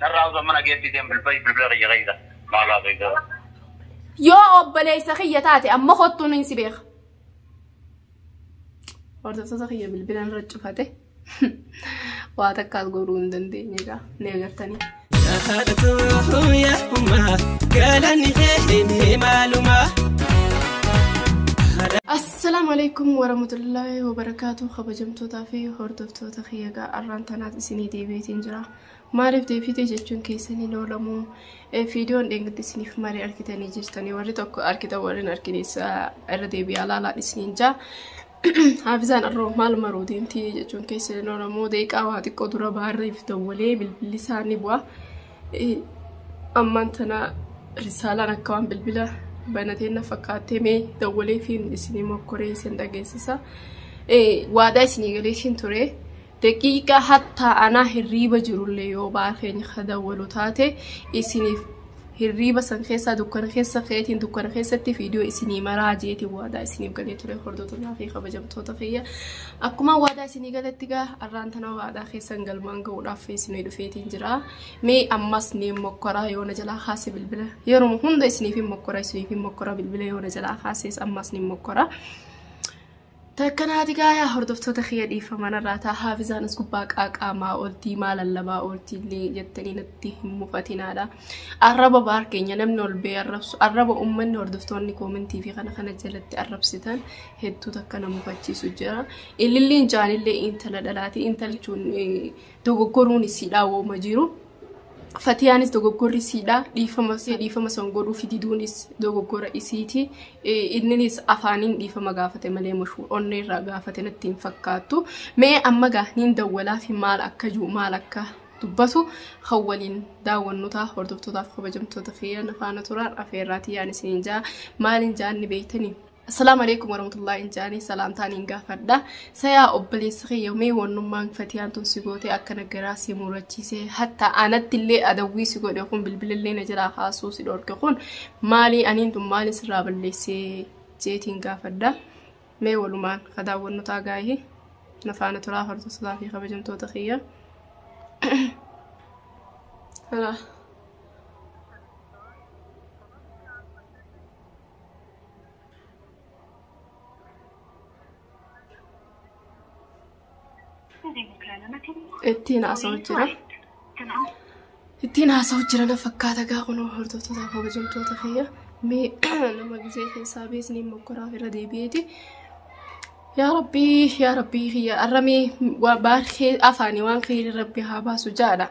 Narraa osoo mana geetti deem bilbila kiyya keessa. Maal haasa'isa? Yoo obboleessa kiyya taate amma kottuun hin si beeka. Hordoftoota kiyya bilbila irra cufate. Waa takkaas godhuu hin dandeenye egaa ni agartanii. Haadha yaa ummaa galanni kee maalumaa. Assalaamu alaikum warahmatullaahi wabarakaatu kabajamtootaa fi hordoftoota kiyya egaa arraan tanaas isinii deebi'eetiin jira. Maaliif deebite jechuun keessanii oolamu viidiyoon dheengaddi isiniif marii argitanii jirtanii warri tokko argitan warri hin arginis irra deebi'aa laalaan isiniin jaa. Haafizaan arroo maal maruu deemtii jechuun keessanii oolamu deeqaa waa xiqqoo dura baarriif dawwalee bilbilli isaa ni bu'a. Ammaan tana risaalaan akka waan bilbila banatee na fakkaattee mee dawwalee fi isinii mokkoree isin dhageessisa. Waadaa isinii galeetiin ture. Daqiiqaa hattaa anaa hirriiba jirullee yoo baar keenya dawwalu taate isiniif hirriiba san keessaa dukkana keessa keetiin dukkana keessatti viidiyoo isinii maraa jeetiin waadaa isiniif galee ture hordoftoota fi kabajamtoota kiyya. Akkuma waadaa isinii galetti gaa arraan tana waadaa keessan galmaan ga'uudhaaf isinii dhufeetiin jira. Mee ammas ni mokkoraa yoo na jalaa kaase bilbila yeroo hunda isiniif hin mokkoraa isiniif hin mokkoraa bilbila yoo na jalaa kaases ammas ni mokkoraa. Takkanaati gaayaa hordoftoota kiyya dhiifama narraa ta'a haafizaan as gubbaa qaaqaamaa ooltii maa lallabaa ooltii illee jettanii natti hin mufatinaadha. Arraba baar keenya namni ol bee arrabsu arraba uummanni hordoftoonni koomentii fi kana kana jalatti arrabsitan hedduu takka na mufachiisu jira. Ililliin jaanillee intala dhalaati intalchuun dogoggoruun isiidhaa wooma jiru. Fatiyaanis dogoggorri isiidha. Dhiifama dhiifama san godhuu fi diduunis dogoggora isiiti. Inninis afaaniin dhiifama gaafate malee mushuu onnee irraa gaafate natti hin fakkaattu. Mee amma gaa niin dawwalaa fi maal akka jiru maal akka dubbatu kan waliin daawwannu ta'a hordoftootaaf kabajamtoota kiyya faana turaan afeerraatii yaan isiniin jaa maaliin jaan ni beektanii. Assalaamu alaikum warahmatullahi injaanii salaamtaan hin gaafadha. Sayaa obboleessa kiyya mee wannummaan fatiyaan tun si goote akkana garaa si murachiise hatta anatti illee adawwii si godhe kun bilbilallee na jalaa kaasuu si dhorke kun maali aniin tun maali sirraa balleessee jeetiin gaafadha. Mee walumaan ka daawwannu ta'a gaa'ee na faana turaa hordoftootaa fi kabajamtoota kiyya. Ittiin haasa'u jira. Ittiin haasa'u jira na fakkaata gaa kunoo hordoftoota kabajamtoota kiyya. Mee nama gisee keessaa beesniin mokkoraaf irra deebi'eeti. Yaa Rabbii yaa Rabbii kiyya arramee baarkee afaanii waan kheyrii Rabbi haa baasu jaadha.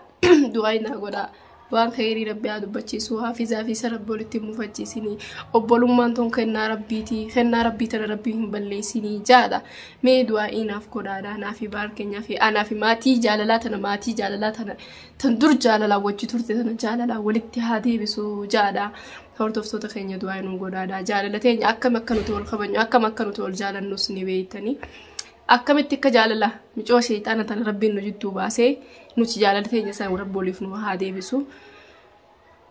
Du'aa naa godhaa. Waan kheyrii Rabbi haa dubbachiisu haafizaa fi isa Rabbi walitti hin mufachiisinii. Obbolummaan tun kennaa Rabbiiti. Kennaa Rabbii tana Rabbii hin balleessinii jaadha. Mee du'aa naaf godhaadha. Naa fi baar keenyaa fi anaa fi maatii jaalalaa tana maatii jaalalaa tana tan dur jaalalaa wajji turte tana jaalalaa walitti haa deebisu jaadha. Hordoftoota keenya du'aa nuu godhaadha. Jaalala teenya akkam akka nuti wal kabajnu akkam akka nuti wal jaalannus ni beektanii. Akkamitti akka jaalala micoo sheexaana tana rabbiin nu jidduu baasee nuti jaalala teenya isaan rabbi waliif nu haa deebisu.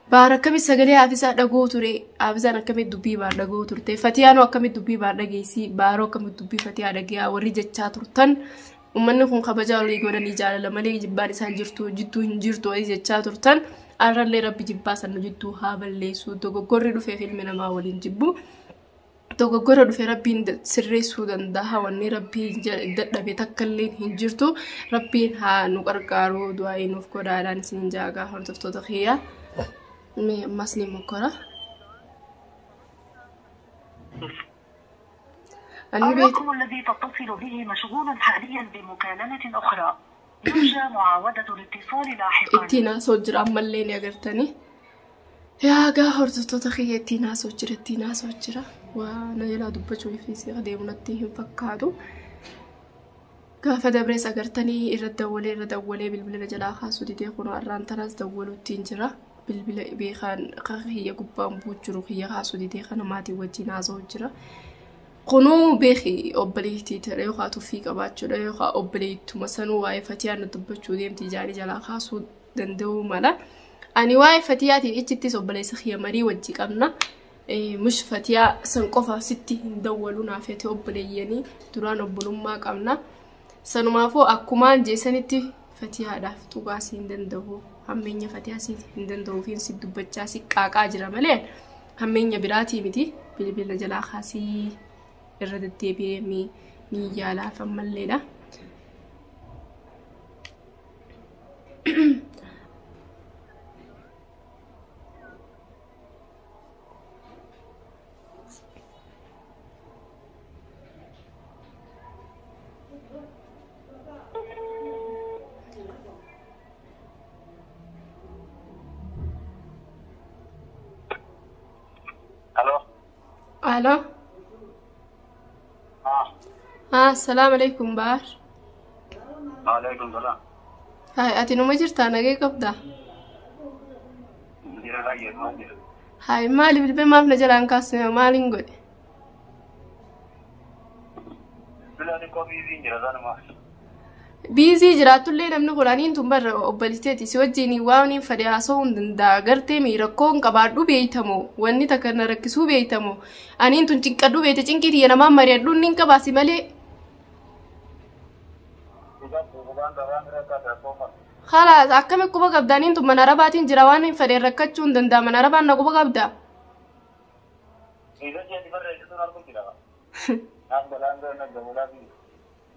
Baar akkamitti sagalee haafizaa dhagoo ture haafizaan akkamitti dubbii baar dhagoo turte fatiyaanoo akkamitti dubbii baar dhageessii baaroo akkamitti dubbii fatiyaa dhageeyaa warri jechaa turtan uummanni kun kabajaa olii godhanii jaalala malee jibbaan isaan jirtu jidduu hin jirtu walii jechaa turtan arrallee rabbi jibbaa san nu jidduu haa balleessu dogoggorri dhufeef ilmi namaa waliin jibbu. Dogoggora dhufe rabbiin sirreessuu danda'a wanni rabbiin dadhabe takka illee hin jirtu rabbiin haa nu qarqaaru du'aa nuuf godhaadhaan isiniin jaagaa hordoftoota kiyya. Mee ammas ni mokkora. Ani beek الرقم الذي تتصل به مشغول حاليا بمكالمة أخرى. يرجى معاودة الاتصال لاحقا. Ittiin haasa'u jira ammallee ni agartanii. Yaa gaa hordoftoota kiyya ittiin haasa'u jira ittiin haasa'u jira. Waa na jalaa dubbachuu fi si adeemu natti hin fakkaatu. Gaafa dabrees agartanii irra dawwalee irra dawwalee bilbila na jalaa kaasuu didee kun har'aan tanaas dawwaluutti hin jira. Bilbila beekaan kiyya gubbaan bu'u jiru kiyya kaasuu didee kana maatii wajjin haasa'u jira. Kunuu beeki obboleettii ta'e yookaan tuffii qabaachuudha yookaan obboleettuma sanuu waa'ee fatiyaan na dubbachuu deemti ijaanii jalaa kaasuu danda'uu mala. Ani waa'ee fatiyaatiin ichittis obboleessa kiyya marii wajji qabna. Mush fatiyaa san qofa sitti hin dawwalu naaf ta'e obboleeyyanii duraan obbolummaa qabna. Sanumaafuu akkumaan jeesanitti fatiyaadhaaf tuqaasii hin danda'u. Hammeenya Fatiyaa si hin danda'uufiin si dubbachaa si qaaqaa jira malee hammeenya biraatii miti. Bilbila jalaa kaasii irra deddeebi'ee ni yaalaaf ammalleedha. Aloo. Aloo. Haa. Assalaamu alaikum Baar. Waalaikum salaam. Hai, ati numa jirtaa nagee qabdaa? Jira baay'ee maal jira? Hai, maali bilbila maaf na jalaan kaasne maaliin godhe? Bilbila xiqqoo biiziin jira sanumaaf. Biizii jiraattullee namni kun aniin tun barra obboliteeti si wajjin waan hin fedhe haasa'uu hin danda'a. Gartee mi rakkoo hin qabaadhu beeytamoo wanni takka na rakkisuu beeytamoo aniin tun cinqadhu beeyte cinqii tiyya namaan mari'adhu inni hin qabaasi malee. Khalaas akkami quba qabda aniin tun mana arabaatiin jira waan hin fedhe rakkachuu hin danda'a mana arabaan na quba qabda.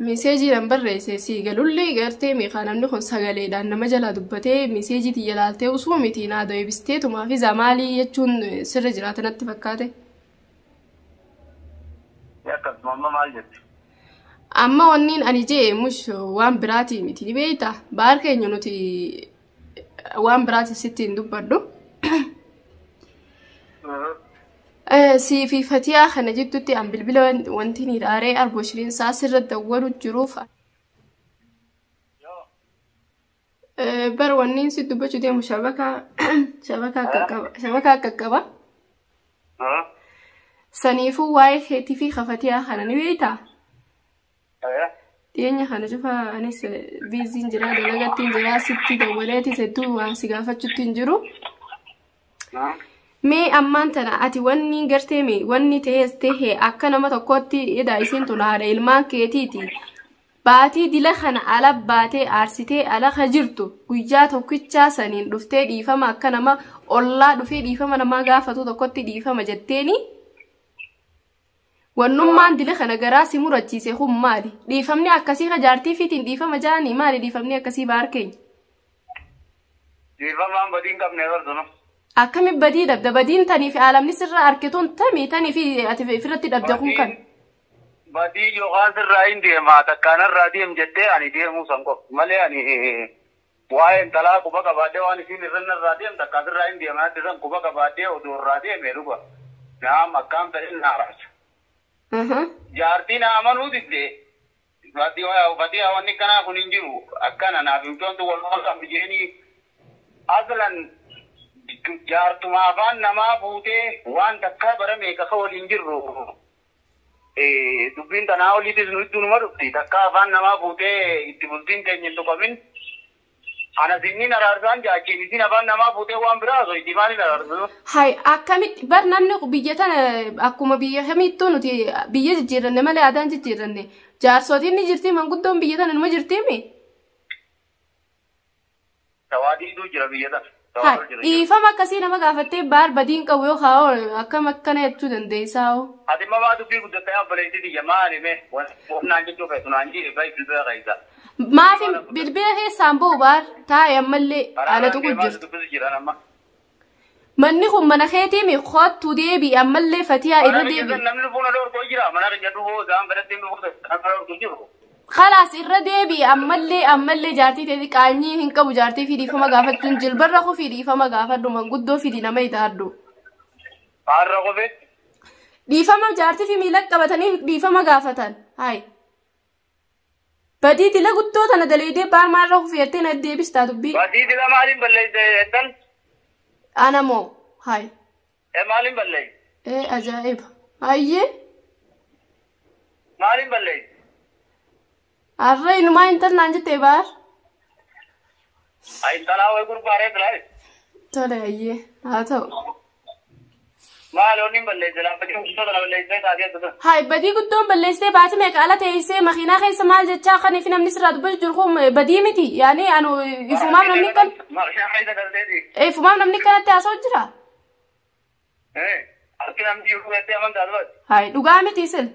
Miseejiidhaan barreesse si galullee gartee meeqaa namni kun sagaleedhaan nama jalaa dubbatee miseejii tiyya laaltee usuu miti naa deebisteetumaa fi zamaalii jechuun sirra jiraata natti fakkaate. Akkasuma amma maal jette? Amma wanniin ani jee mush waan biraatii miti ni beektaa baar keenya nuti waan biraati sitti hin dubbadhu. Sii fi Fatiyaa kana jidduutti an bilbila wanti ni dhaaree arbo shiriin isaa sirra dawwalu jiruuf. Bar wanniin si dubbachuu deemu shabakaa shabakaa qaqqaba. Saniifuu waa'ee keetii fi Fatiyaa kana ni beektaa? Dhiyeenya kana cufa anis biiziin jira dalagatti hin jira sitti dawwaleetis hedduu waan si gaafachuutti hin jiru. Mee ammaan tana ati wanni gartee mee wanni ta'es ta'e akka nama tokkotti edha isiin tun haadha ilmaan keetiiti. Baatii dila kana ala baatee aarsitee ala ka jirtu guyyaa tokkichaa saniin dhuftee dhiifama akka nama ollaa dhufee dhiifama namaa gaafatu tokkotti dhiifama jetteeni. Wannummaan dila kana garaa si murachiise kun maali? Dhiifamni akkasii ka jaartii fiitiin dhiifama jaanii maali dhiifamni akkasii baar keenya? Dhiifamaan badii hin qabne bartu. Akkami badii dhabda badiin tanii fi aalamni sirra argituun tamii tanii fi ati ofirratti dhabde kun kan. Badii yookaan sirraa hin deemaa takkaanarraa deem jettee ani deemuu san qofa malee ani waa'ee intalaa quba qabaadhee waan isiin irraa deem takkaa sirraa hin deemaa san quba qabaadhee oduu irraa deeme dhuga. Naam akkaan fedhin na araarsa. Jaartiin amanuu didde badii wanni kanaa kun hin jiru akkana naaf himtoontu wal wal jeeni aslan jaartuma afaan namaa fuutee waan takkaa bara meeqa ka waliin jirru dubbiin tanaa oliitis nu itti numa dhufti takkaa afaan namaa fuutee itti bultiin keenya hin tuqamin ana sinniin araarsaan jaachiin isin afaan namaa fuutee waan biraa osoo itti maaliin araarsu. Hai akkamitti bar namni biyya tana akkuma biyya kamittuu nuti biyya jijjiiranne malee aadaan jijjiiranne jaarsootiin ni jirti manguddoon biyya tana numa jirtiimi. Tawaadiitu jira biyya tana. Hai dhiifama akkasii nama gaafattee baar badiin qabu yoo kaa'u akkam akkana jechuu dandeessaa hoo. Ati mamaa dubbii guddattee abboleettii tiyya maali mee naan jechuu feetu naan jee baay'ee bilbila keessa. Maafi bilbila keessaan ba'u baar taa'e ammallee haala tuqu jirtu. Manni kun mana keetii mi kottu deebi ammallee Fatiyaa irra deebi. Namni fuula dhorkoo jira mana keenya dhufuu isaan biratti dhufuu nama dhorkoo jiru. Khalaas irra deebi ammallee ammallee jaartii teeti qaanyii hin qabu jaartii fi dhiifama gaafachuun jilbarra kufii dhiifama gaafadhu manguddoo fidi nama itaadhu. Har'a kufee. Dhiifama jaartii fi miila qabatanii dhiifama gaafatan. Hai. Badii dila guddoo tana daleedee baar maarra kufii jettee na deebistaa dubbii. Badii dila maaliin balleessite jettan? Ana moo? Hai. Maaliin balleessite? Ajaa'iba. Hayyee. Maaliin balleessite? Har'a inumaa intallaan jettee baar. Intalaa wayi gurbaaree filaa. Tole hayyee haa ta'u. Maal onni balleesse lafa jiru sana balleessee taatee turan. Haay badii guddoon balleessitee baatee meeqa ala teessee makiinaa keessa maal jechaa kan fi namni sirraa dubbatu jiru kun badii miti. Yaani anu ifumaaf namni kan Makiinaa keessa galteeti. ifumaaf namni kanatti haasa'u jira. Harki namni jiru keessatti amantaa dubbatu. Haay dhugaa miti sil.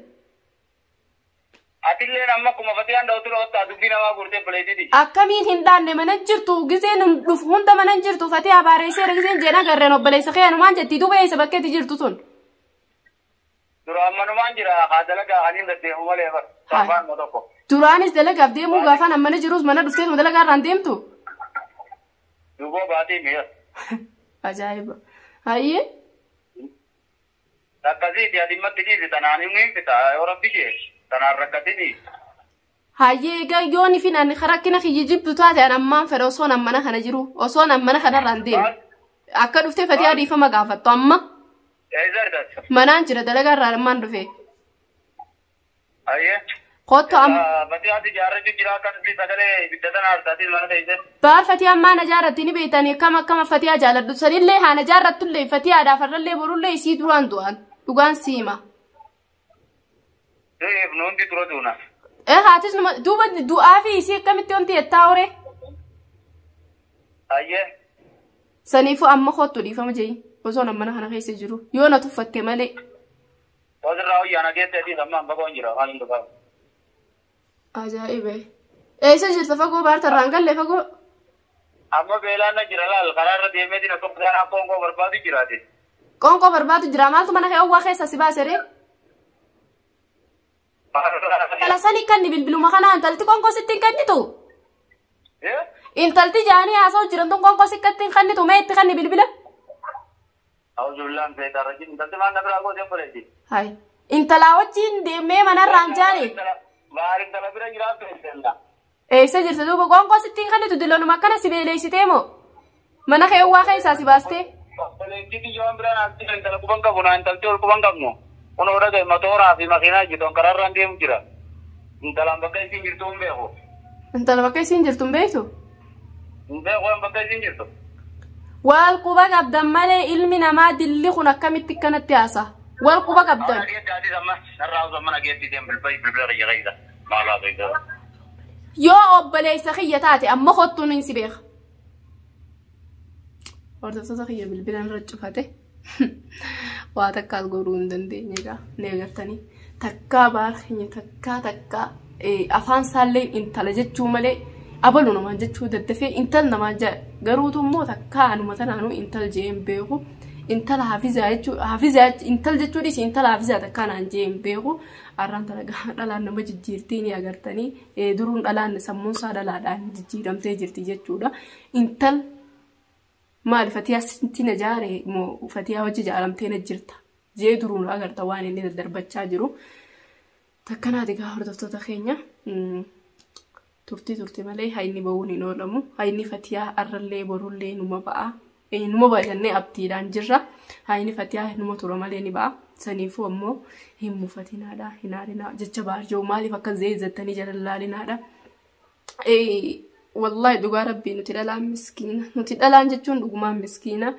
Atillee amma akkuma fatiyaan da'utu dhootta dubbii namaa guurtee buleetiti. Akkamiin hin dhaanne mana jirtu giseen dhufu hunda mana jirtu fatee abaareessee giseen jeen agarreen obboleessa kee anumaan jetti duuba eessa bakkeetti jirtu tun. Duraan manumaan jira haa dalagaa haliin deddeemu malee bara. Torbaan moo tokko. Duraanis dalagaaf deemuu gaafaan ammana jirus mana dhufteetuma dalagaa irraan deemtu. Duboo baatii mi'a. Ajaa'iba. Hayyee. Akkasiiti ati matti dhiisi tanaan hin fita yoo rabbi ishee tanaan rakkatini. Hayyee egaa yoon ifin ani rakkina kiyya jibbu taate an ammaan fedha osoon ammana kana jiru osoon ammana kanarraan deemu. Akka dhuftee fatee adiifama gaafattu amma Eessa argata? manaan jira dalagaa irraa ammaan dhufe. Hayyee. Kottu amma. Fatee ati ijaarrachuu jira akka nuti sagalee ibidda sana artaatiin mana teessee. Baar fatii ammaa na jaarratti ni beektanii akkam akkama fatiyaa jaaladhu sanillee haa na jaarrattullee fatiyaadhaaf har'allee borullee isii duraan du'an dhugaan siima. Siif nuti dura duuna. Eh haatis numa duuba du'aa fi isii akkamitti wanti jettaa horee. Hayyee. Saniifuu amma kottu dhiifama jeyi osoo mana kana keessa jiru yoo na tuffatte malee. Wasirraa hojii ana geesse adiis ammaan fagoo hin jira waan hin dhufaa. Ajaa'iba. Eessa jirta fagoo baartarraan galle fagoo. Amma beelaan na jira laal karaa irra deemeetiin akka bishaan akka qoonqoo barbaadu jiraate. Qoonqoo barbaadu jira maaltu mana kee owwaa keessa si baase ree? Intala sani kanni bilbiluma kana intalti qoonqoo sitti hin kennitu. Intalti jaanii haasa'u jiran tun qoonqoo sitti hin kennitu mee itti kenni bilbila. Auzubillaan seetaa rajin intalti maal na biraa gootee obboleetti. Hayi. Intalaa wajjin deemee manarraan jaani. Maal intala bira jiraattu intala. Eessa jirta duuba qoonqoo sitti hin kennitu dilloonuma akkana si beeleessitee moo? Mana kee owwaa keessaa si baastee? Obboleettii biyyoon biraa naaf jira intala quban qabu naa intalti ol quban qabnu. Kun oda ga'e matooraa fi makiinaa jirtu karaarraan deemu jira. Intalaan bakka isiin jirtu hin beeku. Intala bakka isiin jirtu hin beektu? Hin beeku waan bakka isiin jirtu. Wal quba qabdan malee ilmi namaa dilli kun akkamitti akkanatti haasa'a? Wal quba qabdan. Yoo obboleessa kiyya taate amma kottuun hin si beeka. Hordoftoota kiyya bilbilaan irra cufate. Waa takkaas godhuu hin dandeenye egaa ni agartanii. Takkaa baar keenya takkaa takkaa afaan isaallee intala jechuu malee abalu namaan jechuu daddafee intal namaan jedha. Garuutu immoo takkaa anuma tanaanuu intal jee hin beeku. Intala hafizaa jechuu hafizaa intal jechuu dhiisi intala hafizaa takkaa naan jee hin beeku. Arraan tana dhalaan nama jijjiirtii ni agartanii duruun dhalaan sammuun isaa dhalaadhaan jijjiiramtee jirti jechuudha. Intal maal fatiyaa sitti na jaare moo fatiyaa hojii jaaramtee na jirta jee duruun agarta waan inni daddarbachaa jiru. Takkanaati egaa hordoftoota keenya turtii turte malee hayni ba'uun hin oolamu. Hayni fatiyaa arrallee borullee numa ba'a. Numa ba'a jennee abdiidhaan jirra. Hayni fatiyaa numa tura malee ni ba'a. Saniifuu ammoo hin mufatinaadha hin aarinaa jecha baarjoo maaliif akka zeezattanii jala laalinaadha. Wallahi dhugaa rabbii nuti dhalaan miskiina. Nuti dhalaan jechuun dhugumaan miskiina.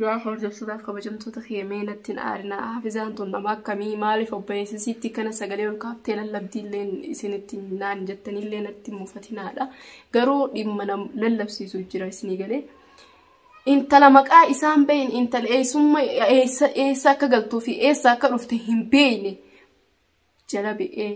Yaa hordoftootaaf kabajamtoota kiyya mee natti hin aarinaa. Hafizaan tun nama akkamii maaliif obboleessisiitti kana sagalee ol kaaftee lallabdiillee isinitti naan jettanillee natti mufatinaadha. Garuu dhimma lallabsiisu jira isinii galee. Intala maqaa isaan beeyin intala eessummaa eessa akka galtuu fi eessa akka dhufte hin beekne jala bi'ee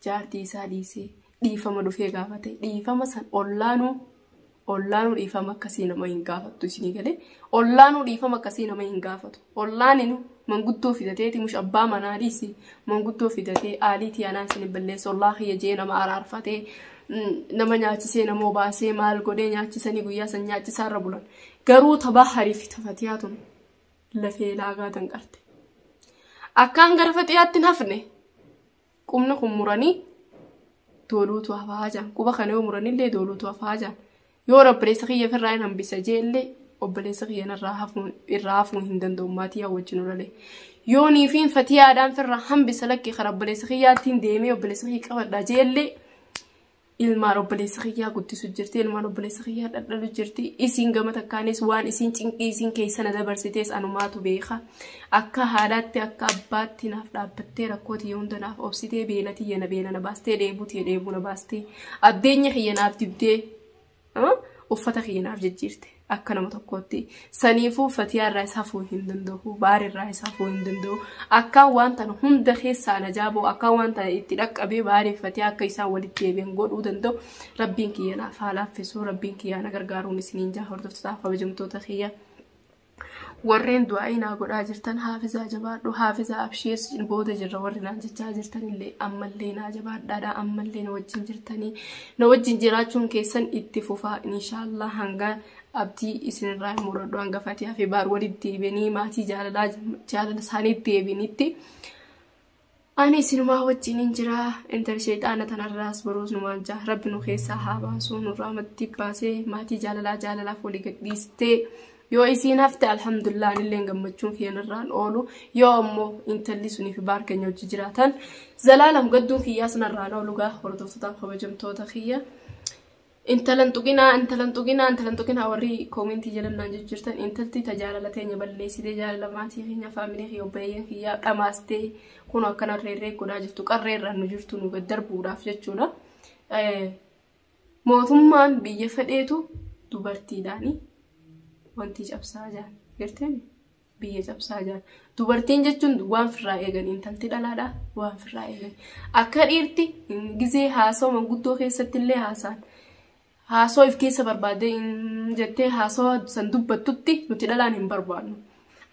jaartii isaa dhiisee dhiifama dhufee gaafate. Dhiifama san ollaanuu dhiifama akkasii nama hin gaafattu isinii galee. Ollaanuu dhiifama akkasii nama hin gaafatu. Ollaan manguddoo fidateeti mush abbaa manaa dhiisi manguddoo fidatee aaliitii anaa isin balleessa ollaa kiyya jee nama araarfatee nama nyaachisee nama obaasee maal godhee nyaachisanii guyyaa san nyaachisaarra bulan. Garuu taphaa hariif tafatiyaa tun lafee laagaa danqarte. Akkaan gara fatiyaatti hin hafne qubni kun muranii dooluutu hafaa jiran. Quba kana yoo muranillee dooluutu hafaa jiran. Yoo obboleessa kiyya ofirraa hin hambisa jeellee obboleessa kiyya irraa hafuu hin danda'u maatii yaa wajjin olalee. Yoo niifiin fatiyaadhaan firraa hambisa lakkee karaa obboleessa kiyyaattiin deemee obboleessa kiyya qabadha jeellee Ilmaan obboleessa kiyyaa guddisu jirti, ilmaan obboleessa kiyyaa dhadhalu jirti. Isiin gama takkaanis waan isiin cinqii isiin keessa na dabarsitees anumaatu beeka. Akka haadhaatti akka abbaatti naaf dhaabbattee rakkoo tiyya hunda naaf obsitee beela tiyya na beela na baastee dheebuu tiyya dheebuu na baastee addeenya kiyya naaf dibdee uffata kiyya naaf jijjiirte akka nama tokkootti. Saniifuu Fatiyaa irraa isa hafuu hin danda'u, Baar irraa isa hafuu hin danda'u. Akkaan waan tana hunda keessaa na jaaboo, akkaan waan tana itti dhaqqabee Baarii fi Fatiyaa akka isaan walitti deebi'an godhuu danda'u. Rabbiin kiyya naaf haa laaffisu, Rabbiin kiyya na gargaaruun isiniin jaa hordoftootaaf kabajamtoota kiyya. Warreen du'aa'ii naa godhaa jirtan haafizaa jabaadhu, haafizaa abshiir booda jirra warri naan jechaa jirtan illee ammallee naa jabaadhaadha, ammallee na wajjin jirtanii na wajjin jiraachuun keessan itti fufaa inshaallah hanga abdii isinirraa hin muradhu hanga Fatiyaa fi Baar walitti deebi'anii maatii jaalalaa jaalala isaanii deebi'anitti. Ani isinumaa wajjin hin jira intal sheexaana tanarraas boruus numaan jaa rabbi nu keessaa haa baasu nurraa matti baasee maatii jaalalaa jaalalaaf walii gadhiistee yoo isiin hafte alhamdulillah anillee gammachuun kiyyarraan oolu yoo ammoo intalli sunii fi Baar keenya hojii jiraatan zalaalam gadduun kiyyaa sanarraan oolu gaa hordoftootaaf kabajamtoota kiyya. Intalan tuqinaa intalan tuqinaa intalan tuqinaa warri koomentii jalannaan jirtan intalti tajaajila teenya balleessitee jaalala maatii keenya faamilii kiyya obboleeyyan kiyyaa dhamaastee kun akkana reerree godhaa jirtu qarreerraan nu jirtu nu gaddarbuudhaaf jechuudha. Mootummaan biyya fedheetu dubartiidhaani wanti cabsaa jiran garteemi biyya cabsaa jiran dubartiin jechuun waan firraa eegan intalti dhalaadha waan firraa eegan akka dhiirti gizee haasoo manguddoo keessatti illee haasaan. Haasoo if keessa barbaadee jettee haasoo san dubbattutti nuti dhalaan hin barbaadnu.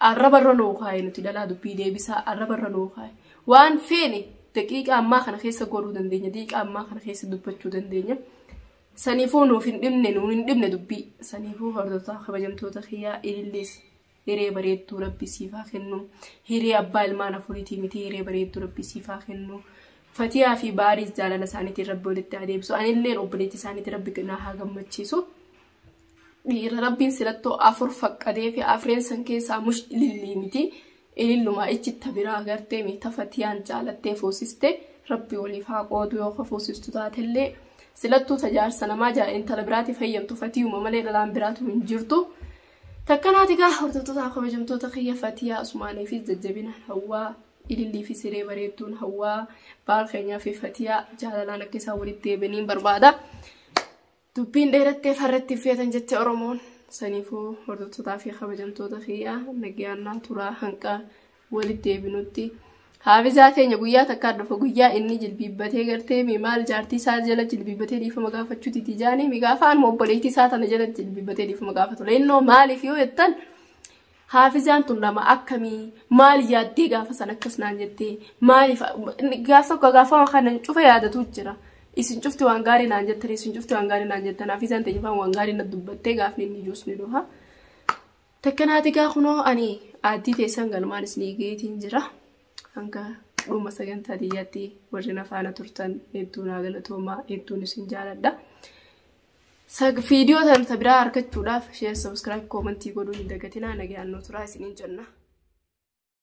Arraba irra nuu kaaye nuti dhalaa dubbii deebisaa arraba irra nuu kaaye. Waan feene daqiiqa ammaa kana keessa godhuu dandeenya daqiiqa ammaa kana keessa dubbachuu dandeenya. Saniifuu nuuf hin dhibne nuun hin dhibne dubbii. Saniifuu hordoftoota kabajamtoota kiyyaa ilillees hiree bareedduu rabbi siifaa kennu. Hiree abbaa ilmaan afuriitii miti hiree bareedduu rabbi siifaa kennu. Fatiyaa fi Baariis jaalala isaaniitiin rabbi walitti adeemsu. Anillee obboleettii isaaniitiin rabbi na haa gammachiisu. Dhiira rabbiin silattoo afur faqqadee fi afreen san keessaa mush ilillii miti. Ilillumaa ichitta biraa agartee miita Fatiyaan jaalattee fuusiste rabbi waliif haa qoodu yoo fuusistu taatellee silattuu tajaarsa namaa intala biraatti fayyamtu Fatiyuma malee dhalaan biraatu hin jirtu. Takkanaati gaa hordoftoota kabajamtoota kiyya Fatiyaa Usmaanii fi jajjabina hawwaa ilillii fi siree bareedduun hawwaa Baar keenyaa fi Fatiyaa jaalalaan akka isaan walitti deebi'aniin barbaada. Dubbiin dheerattee farratti feetan jette Oromoon. Saniifuu hordoftootaa fi kabajamtoota kiyyaa nagayaan naa turaa hanqa walitti deebinutti. Haafizaa keenya guyyaa takkaa dhufa guyyaa inni jilbiibbatee gartee mi maal jaartii isaa jala jilbiibbatee dhiifama gaafachuu didi jaanii mi gaafa anuma obboleettii isaa tana jala jilbiibbatee dhiifama gaafatu. Leennoo maaliif yoo jettan haafizaan tun nama akkamii maal yaaddee gaafa san akkas naan jettee maaliif gaafa tokko gaafa kana cufa yaadatu jira. Isin cufti waan gaarii naan jettan isin cufti waan gaarii naan jettan haafizaan ta'e waan gaarii na dubbattee gaafni inni ijuus ni dhufa. Takkanaati gaa kunoo ani aaddii teessan galmaan isinii geetiin jira. Hanga dhuma sagantaa xiyyaatti warri na faana turtan hedduu naa galatoomaa hedduun isin jaaladha. Viidiyoo tana biraa argachuudhaaf share, subscribe, koomentii godhuu hin dagatinaa. Nagaan nu turaa isiniin jenna.